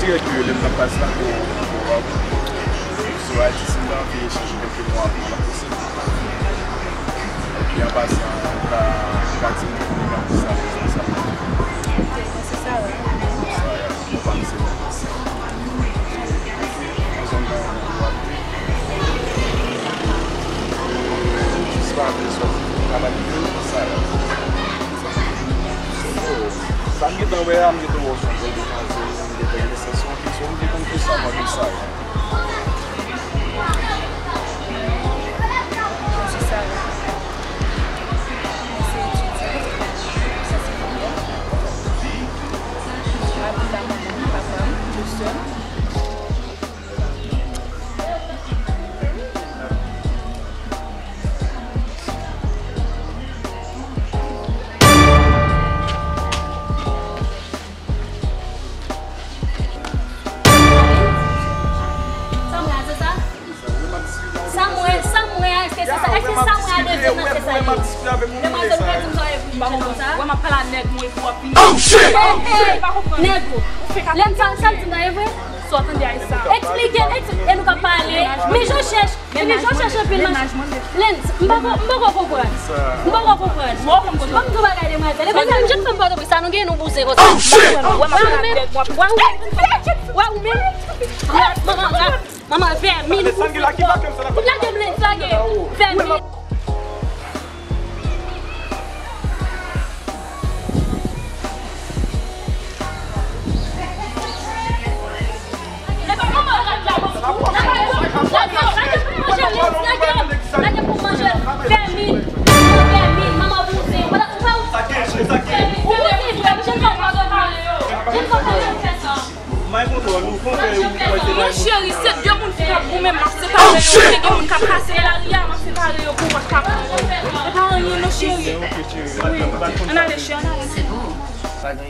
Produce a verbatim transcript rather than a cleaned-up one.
Yo, lè m t ap pase la, bon, bon, bon, sou Ayiti, si m ta anvi echanje kèlke mo avè w, la posib. Epi, an pasan, ou ka, ou ka di m ki nimewo sa, sa. Ok, mwen se Sarah. Sarah, ou pa m se Mwen zòn nan ou abite. Jis pa apre sòti travay li yo, sa la. Oh, sa m gentan wè a, m gentan wè w se yon bèl demwazèl, m gentan renmen sa, se yon kesyon, m te konn pou sa, mwen, pou sa. Mwen se Sarah. Mwen se etidyan. Sa se fanmi m. Mwen abite ak manman m, papa m, de sè m. Sa m wè, se sa? Sa m wè, sa m wè a, èske se sa? Èske sa m wè a dezyèm nan, se sa li ye? Demwazèl, ou ka di m sa w vle di m konsa? Wè, m ap pale a nèg mwen epi w ap vini. Oh, shit! Ey, ey, nèg ou. Lè m sa, sa m di m nan, e vre? Sa w tande a, e sa. Eksplike, eks-, e nou ka pale. Men jan w chèche, men jan w chèche anpil machin. Lens, m pa ko-, m poko konprann. M poko konprann. Ban m di w bagay demwazèl. E konsa, jèn fanm pa t oblije sa, nou gen nou bouzen konsa. Oh, shit! Wè, m ap pale a nèg mwen. Wè, ou menm. Manman, manman, vèmin. Lage m, lage m. Vèmin. Mon cheri, se de moun ki t ap goumen, m ap separe yo. Te gen moun k ap pase nan lari a, m ap separe yo pou w pa t ka pran yo. E pa anyen non, cheri. Wi. Ann ale, cheri, ann ale.